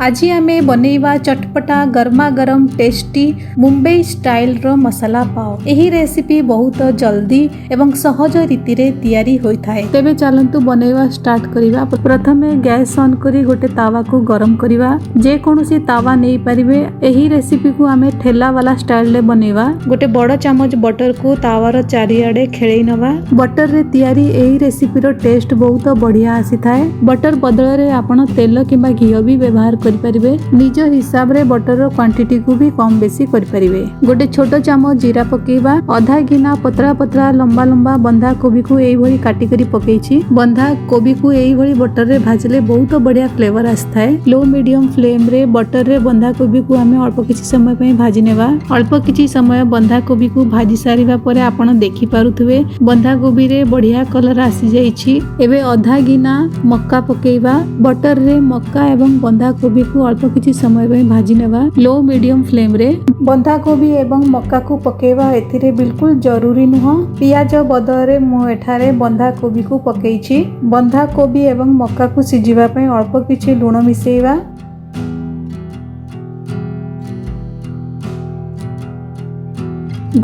ଆଜି ଆମେ ବନେଇବା ଚଟପଟା, ଗରମା ଗରମ, ଟେଷ୍ଟି ମୁମ୍ବାଇ ଷ୍ଟାଇଲର ମସଲା ପାଓ। ଏହି ରେସିପି ବହୁତ ଜଲ୍ଦି ଏବଂ ସହଜ ରୀତିରେ ତିଆରି ହୋଇଥାଏ। ତେବେ ଚାଲନ୍ତୁ, ବନେଇବା ଷ୍ଟାର୍ଟ କରିବା। ପ୍ରଥମେ ଗ୍ୟାସ୍ ଅନ୍ କରି ଗୋଟେ ତାୱାକୁ ଗରମ କରିବା। ଯେକୌଣସି ତାୱା ନେଇପାରିବେ। ଏହି ରେସିପିକୁ ଆମେ ଠେଲା ବାଲା ଷ୍ଟାଇଲରେ ବନେଇବା। ଗୋଟେ ବଡ଼ ଚାମଚ ବଟରକୁ ତାୱାର ଚାରିଆଡ଼େ ଖେଳେଇ ନେବା। ବଟରରେ ତିଆରି ଏହି ରେସିପିର ଟେଷ୍ଟ ବହୁତ ବଢ଼ିଆ ଆସିଥାଏ। ବଟର ବଦଳରେ ଆପଣ ତେଲ କିମ୍ବା ଘିଅ ବି ବ୍ୟବହାର କରିପାରିବେ। ନିଜ ହିସାବରେ ବଟରର କ୍ୱାଣ୍ଟିଟିକୁ ବି କମ୍ ବେଶୀ କରିପାରିବେ। ଗୋଟେ ଛୋଟ ଚାମଚ ଜିରା ପକେଇବା। ଅଧା ଗିନା ପତଳା ପତଳା, ଲମ୍ବା ଲମ୍ବା ବନ୍ଧାକୋବିକୁ ଏଇଭଳି କାଟିକରି ପକେଇଛି। ବନ୍ଧାକୋବିକୁ ଏଇଭଳି ବଟରରେ ଭାଜିଲେ ବହୁତ ବଢ଼ିଆ ଫ୍ଲେଭର ଆସିଥାଏ। ଲୋ ମିଡିୟମ ଫ୍ଲେମରେ ବଟରରେ ବନ୍ଧାକୋବିକୁ ଆମେ ଅଳ୍ପ କିଛି ସମୟ ପାଇଁ ଭାଜି ନେବା। ଅଳ୍ପ କିଛି ସମୟ ବନ୍ଧାକୋବିକୁ ଭାଜି ସାରିବା ପରେ ଆପଣ ଦେଖିପାରୁଥିବେ, ବନ୍ଧାକୋବିରେ ବଢ଼ିଆ କଲର ଆସିଯାଇଛି। ଏବେ ଅଧା ଗିନା ମକା ପକେଇବା। ବଟରରେ ମକା ଏବଂ ବନ୍ଧାକୋବିକୁ ଅଳ୍ପ କିଛି ସମୟ ପାଇଁ ଭାଜି ନେବା ଲୋ ମିଡିୟମ ଫ୍ଲେମରେ। ବନ୍ଧାକୋବି ଏବଂ ମକାକୁ ପକେଇବା ଏଥିରେ ବିଲକୁଲ ଜରୁରୀ ନୁହଁ। ପିଆଜ ବଦଳରେ ମୁଁ ଏଠାରେ ବନ୍ଧାକୋବିକୁ ପକେଇଛି। ବନ୍ଧାକୋବି ଏବଂ ମକାକୁ ସିଝିବା ପାଇଁ ଅଳ୍ପ କିଛି ଲୁଣ ମିଶେଇବା।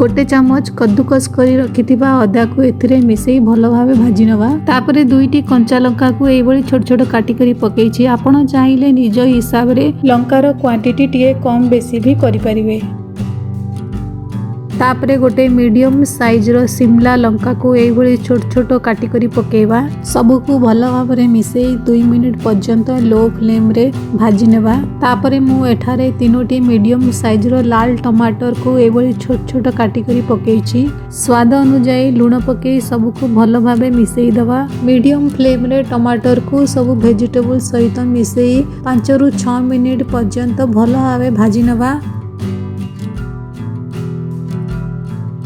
ଗୋଟେ ଚାମଚ କଦ୍ଦୁକସ କରି ରଖିଥିବା ଅଦାକୁ ଏଥିରେ ମିଶେଇ ଭଲ ଭାବେ ଭାଜି ନେବା। ତାପରେ ଦୁଇଟି କଞ୍ଚା ଲଙ୍କାକୁ ଏଇଭଳି ଛୋଟ ଛୋଟ କାଟି କରି ପକେଇଛି। ଆପଣ ଚାହିଁଲେ ନିଜ ହିସାବରେ ଲଙ୍କାର କ୍ୱାଣ୍ଟିଟି ଟିକେ କମ୍ ବେଶୀ ବି କରିପାରିବେ। ତାପରେ ଗୋଟେ ମିଡିୟମ ସାଇଜର ସିମଲା ଲଙ୍କାକୁ ଏଇଭଳି ଛୋଟ ଛୋଟ କାଟି କରି ପକେଇବା। ସବୁକୁ ଭଲ ଭାବରେ ମିଶେଇ 2 ମିନିଟ୍ ପର୍ଯ୍ୟନ୍ତ ଲୋ ଫ୍ଲେମରେ ଭାଜି ନେବା। ତାପରେ ମୁଁ ଏଠାରେ ତିନୋଟି ମିଡିୟମ ସାଇଜର ଲାଲ ଟମାଟରକୁ ଏଇଭଳି ଛୋଟ ଛୋଟ କାଟି କରି ପକେଇଛି। ସ୍ୱାଦ ଅନୁଯାୟୀ ଲୁଣ ପକେଇ ସବୁକୁ ଭଲ ଭାବେ ମିଶେଇ ଦେବା। ମିଡିୟମ ଫ୍ଲେମରେ ଟମାଟରକୁ ସବୁ ଭେଜିଟେବୁଲ ସହିତ ମିଶେଇ 5ରୁ 6 ମିନିଟ୍ ପର୍ଯ୍ୟନ୍ତ ଭଲ ଭାବେ ଭାଜି ନେବା।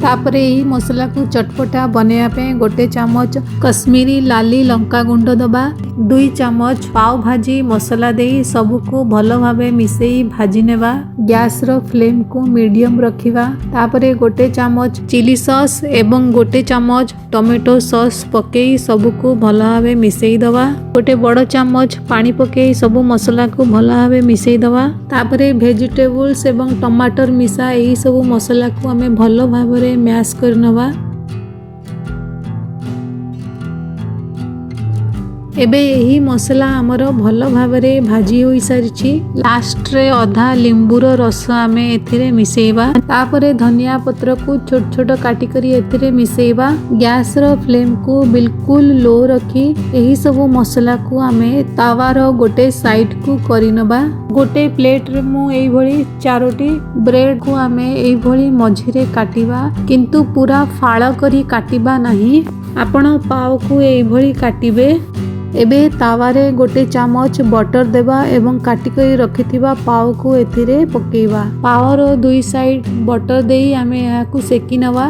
ତାପରେ ଏହି ମସଲାକୁ ଚଟପଟା ବନେଇବା ପାଇଁ ଗୋଟେ ଚାମଚ କଶ୍ମୀରୀ ଲାଲି ଲଙ୍କା ଗୁଣ୍ଡ ଦେବା। 2 ଚାମଚ ପାଓ ଭାଜି ମସଲା ଦେଇ ସବୁକୁ ଭଲ ଭାବେ ମିଶେଇ ଭାଜି ନେବା। ଗ୍ୟାସର ଫ୍ଲେମକୁ ମିଡିୟମ ରଖିବା। ତାପରେ ଗୋଟେ ଚାମଚ ଚିଲି ସସ୍ ଏବଂ ଗୋଟେ ଚାମଚ ଟମାଟୋ ସସ୍ ପକେଇ ସବୁକୁ ଭଲ ଭାବେ ମିଶେଇ ଦେବା। ଗୋଟେ ବଡ଼ ଚାମଚ ପାଣି ପକେଇ ସବୁ ମସଲାକୁ ଭଲ ଭାବେ ମିଶେଇ ଦେବା। ତାପରେ ଭେଜିଟେବୁଲ୍ସ ଏବଂ ଟମାଟର ମିଶା ଏହି ସବୁ ମସଲାକୁ ଆମେ ଭଲ ଭାବରେ ମ୍ୟାଶ କରିନେବା। ଏବେ ଏହି ମସଲା ଆମର ଭଲ ଭାବରେ ଭାଜି ହୋଇସାରିଛି। ଲାଷ୍ଟରେ ଅଧା ଲେମ୍ବୁର ରସ ଆମେ ଏଥିରେ ମିଶେଇବା। ତାପରେ ଧନିଆ ପତ୍ରକୁ ଛୋଟ ଛୋଟ କାଟିକରି ଏଥିରେ ମିଶେଇବା। ଗ୍ୟାସର ଫ୍ଲେମକୁ ବିଲକୁଲ ଲୋ ରଖି ଏହି ସବୁ ମସଲାକୁ ଆମେ ତାୱାର ଗୋଟେ ସାଇଡକୁ କରିନେବା। ଗୋଟେ ପ୍ଲେଟରେ ମୁଁ ଏଇଭଳି ଚାରୋଟି ବ୍ରେଡକୁ ଆମେ ଏଇଭଳି ମଝିରେ କାଟିବା, କିନ୍ତୁ ପୁରା ଫାଳ କରି କାଟିବା ନାହିଁ। ଆପଣ ପାଓକୁ ଏଇଭଳି କାଟିବେ। ଏବେ ତାୱାରେ ଗୋଟେ ଚାମଚ ବଟର ଦେବା ଏବଂ କାଟିକରି ରଖିଥିବା ପାଓକୁ ଏଥିରେ ପକେଇବା। ପାଓର ଦୁଇ ସାଇଡ୍ ବଟର ଦେଇ ଆମେ ଏହାକୁ ସେକି ନେବା।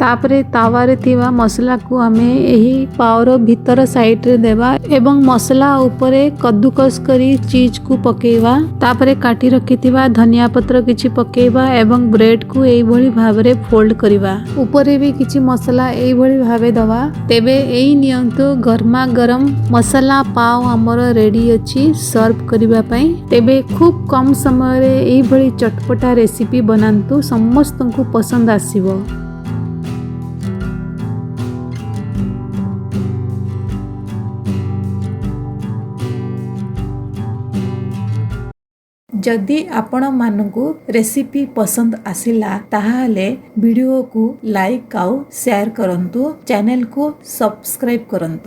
ତାପରେ ତାୱାରେ ଥିବା ମସଲାକୁ ଆମେ ଏହି ପାଓର ଭିତର ସାଇଡରେ ଦେବା ଏବଂ ମସଲା ଉପରେ କଦ୍ଦୁକସ କରି ଚିଜକୁ ପକେଇବା। ତାପରେ କାଟି ରଖିଥିବା ଧନିଆ ପତ୍ର କିଛି ପକେଇବା ଏବଂ ବ୍ରେଡକୁ ଏଇଭଳି ଭାବରେ ଫୋଲ୍ଡ କରିବା। ଉପରେ ବି କିଛି ମସଲା ଏଇଭଳି ଭାବେ ଦେବା। ତେବେ ଏଇ ନିଅନ୍ତୁ, ଗରମା ଗରମ ମସଲା ପାଓ ଆମର ରେଡି ଅଛି ସର୍ଭ କରିବା ପାଇଁ। ତେବେ ଖୁବ୍ କମ୍ ସମୟରେ ଏଇଭଳି ଚଟପଟା ରେସିପି ବନାନ୍ତୁ, ସମସ୍ତଙ୍କୁ ପସନ୍ଦ ଆସିବ। ଯଦି ଆପଣମାନଙ୍କୁ ରେସିପି ପସନ୍ଦ ଆସିଲା, ତାହେଲେ ଭିଡ଼ିଓକୁ ଲାଇକ୍ ଆଉ ସେୟାର କରନ୍ତୁ, ଚ୍ୟାନେଲକୁ ସବସ୍କ୍ରାଇବ୍ କରନ୍ତୁ।